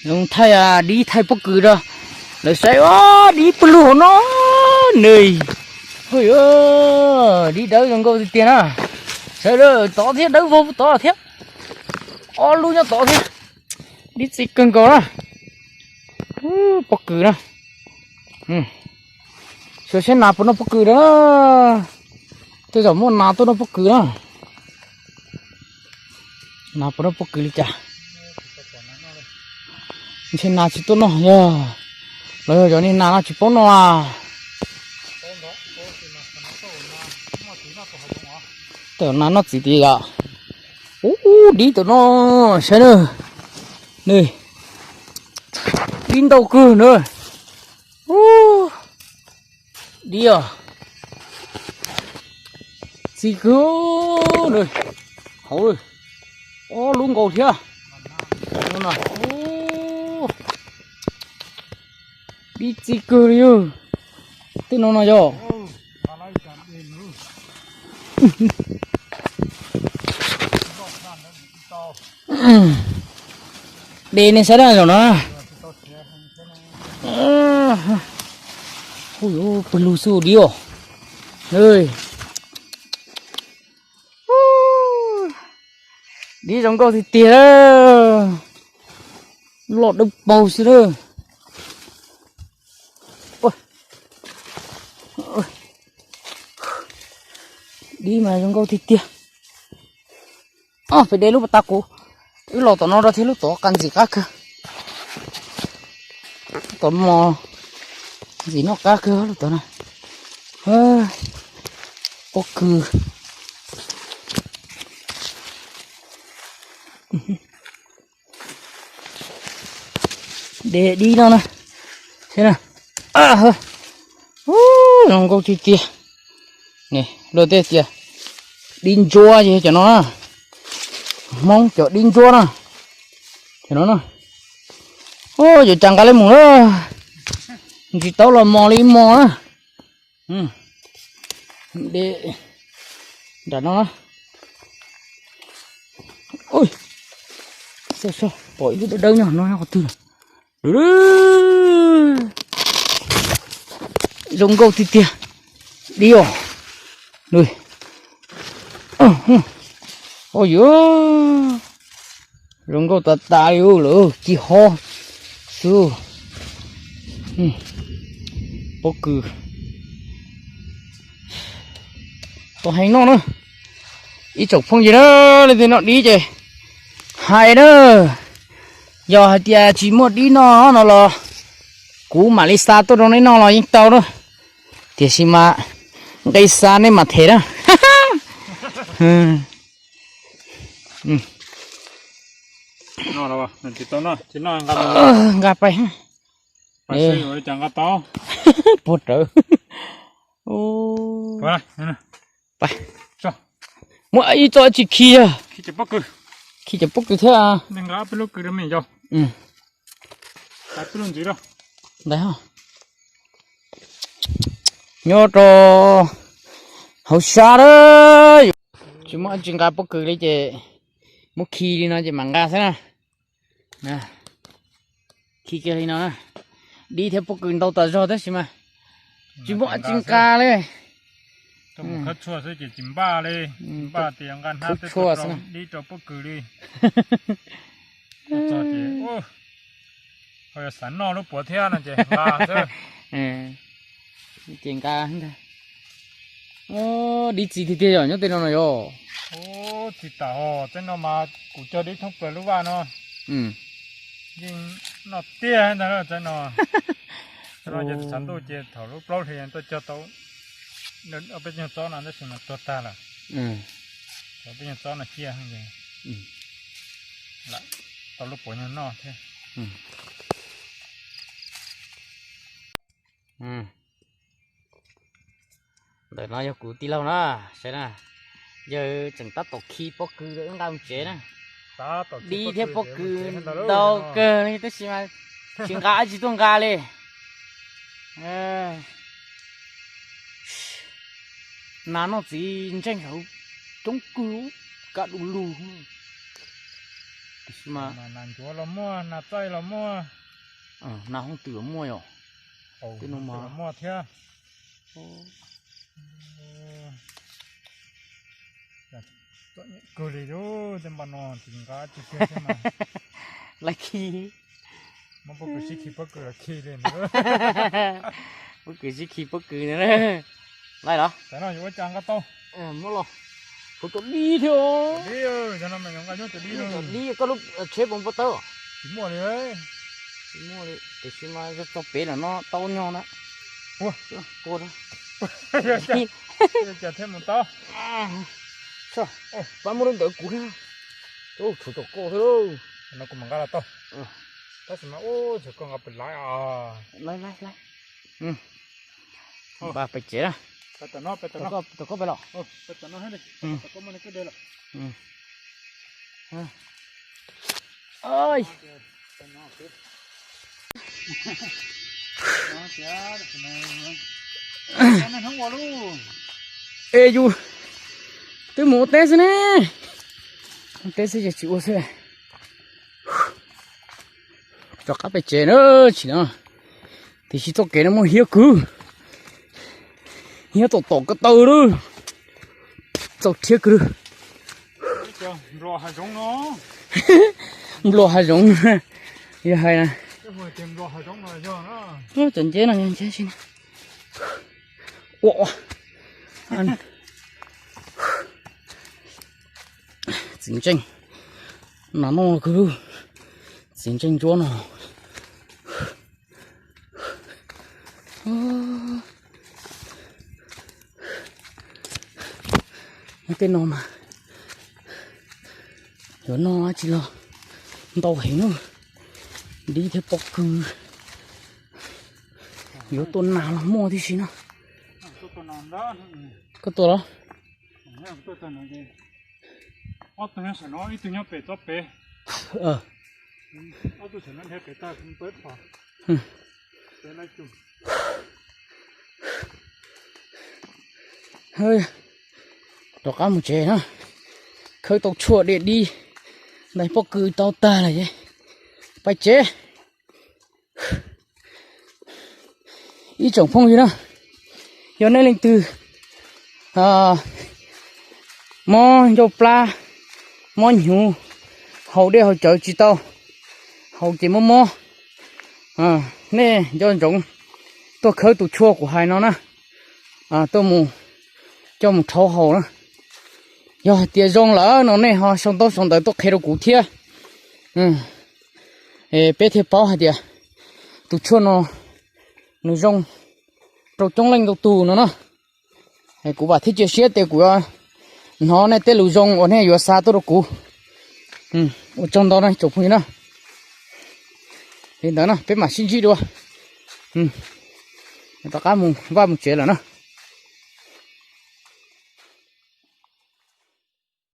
Zoo thaij dib thaij pob kws rau lawv saib. Dib pw lug hauv no ne. Dib dawb zoo nkauj tiag tiag na. Saib tod thiab, dawb vog tod thiab. Ob lub nyob tod thiab. Dib txi kawg nkaus na. Pob kws na. Xyov seb nas puas noj pob kws na. Tej zaum muaj nas tuaj noj pob kws na. Nas puas noj pob kws li cas? Ntshe nas tsis tuaj noj yog, los yog cov niag nas no tsis paub noj a. Tej nas noj txiv tiag yom. Ub, dib tom no, saib na. Dib ntau kawg na. Ub, dib os. Txi kawg na. Hauv, ob lub nkaus thiab. Dib txi kawg li. Tej no no yog de ne, saib na zaum no. Hu yuav pw lug xwb dib os. Dib zoo nkauj tiag tiag. Loj dawb paug xwb na. Dib mas zoo nkauj tiag tiag. Peb de lub pas tas kuv, wb los tom no rau thiab, lub tod qab ntxim qab kawg. Tom mos ntxim noj qab kawg lub tod na. Pob kws. De dib no na. Zoo nkauj tiag tiag. Luag tej tias dib ntsuab ces cov no na. Hmoob cov dib ntsuab na. Cov no na. Yuav cas nqa li mus na. Tsis tau los mos li mos na. De nram no. Pom ib lub dawb dawb nyob no nyob qhov twg. Zoo nkauj tiag tiag. Dib os. Ua yuav zoo nkauj tas tas li lawm, ci ho xwb. Pob kws tau heev noj na. Ib tsoom phooj ywg na, leej twg noj dib ces hais na. Yog hais tias tsis muaj dib noj no los kuv mam li xa tuaj rau nej noj los yeej tau na. Tiam sis mas nqi xa nej mam them na. Nqa pais. Puag rawv. Muab ib txoj tsis khi, khi cov pob kws thiab. Ntawd nyob rau hauv sab a. Tsis muaj tsis nqa pob kws li ces muab khi li no ces mam nqa xwb na. Khi kiag li no na. Dib thiab pob kws ntau tas zog tab sis mas tsis muaj tsis nqa li. Khawb tshuaj xwb ces tsis npaj li, npaj tias nqa hnab twb tuaj rau dib rau pob kws li. Txog ces ho yog xav noj lub puav thiab no ces nqa xwb. Ces nqa ntag. Dib txiv tiag tiag yog nyob tej no no yog. Txiv tam hos tej no mas kuv cog dib thoob plaws lub vaj no. Yeej noj tiag ntag tsaib no. Tsaib no ces tshav ntuj ces thaum lub plaub hlis tuaj cog tau peb nyuag tsob no tab sis mas tuag tag lawm. Thaum peb nyuag tsob no ciaj ces lam tau lub puav nyuag noj thiab. Ntawm no yog kuv tij laug na, saib na, yawg tseem tab tom khi pob kws rau wb nqa mus tsev na. Dib thiab pob kws ntau kawg li tab sis mas tsis nqa dab tsi tuaj nqa li. Nas noj txiv ntseej hauv coob kawg, kaj du lug. Tiam sis mas nas ncuav los muaj, nas txaij los muaj, nas hooj twm los muaj yom. Tej no mas muaj thiab. Kawg li, tej npaj no tsis nqa tsis kiag thiab mas. Laj khi. Muab pob kws sib khi pob kws los khi li. Pob kws sib khi pob kws na. Laj los. Tam no yuav ua cas nqa tau? Muab los. Kuv tus dib thiab. Dib, cov no mas yuav nqa nyob tus dib no. Dib koj lub tsheb puas npau taws? Tsis muaj li. Tsis muaj li, tiam sis mas yog txog pem lawm no tau nyob na. Ua, ua na. Cas thiaj mus tau. Pab muab lub ntawd kuv thiab. Tshuav tom koj thiab lauj. No kuv mam nqa los tau. Tab sis mas ua txawm koj nqa pes laiv os. Laiv, laiv, laiv. Npaj pem tsev na. Tom koj pem los. Es yus twb mus ua teb xwb ne. Ua teb xwb ces tsis ua xwb. Rov qab pem tsev na, tsis no. Tiam sis txoj kev no muaj hiab kawg. Hiab tom tom ko taw lawm. Txaus rhiab kawg. Nplua hav zoov, yog hais na. Cov nceb no yog nceb si. Ua, ua. Txiv ntseej, nas noj kawg, txiv ntseej ntsuab no. Tej no mas yuav noj dab tsi los ntau heev na, dib thiab pob kws. Yuav tua nas los muaj tib si no. Koj tua los? Ob tug nyob saum no, ib tug nyob pem tsob pem. Rov qab mus tsev na. Khawb tau tshuaj dej dib, ntais pob kws tau tag lawm ces pais tsev. Ib tsoom phooj ywg na, yog nej leej twg mob ncauj plab, mob hnyuv, haus dej haus cawv tsis tau, haus ces mob mob, nej nco ntsoov tuaj khawb tus tshuaj kuv hais no na, tuaj mus coj mus rhaub haus na. Yog hais tias zoo lawm no nej ho sau ntaub sau ntawv tuaj qhia rau kuv thiab. Peb thiaj paub hais tias tus tshuaj no nws zoo rau coob leej ntau tus no na. Kuv vam thiab cia siab tias kuv yuav hnov nej tej lus zoo uas nej yuav xa tuaj rau kuv. Ua tsaug ntau na tsoom phooj ywg na. Li ntawd na peb mam sib ntsib dua. Rov qab mus vaj mus tsev lawm na.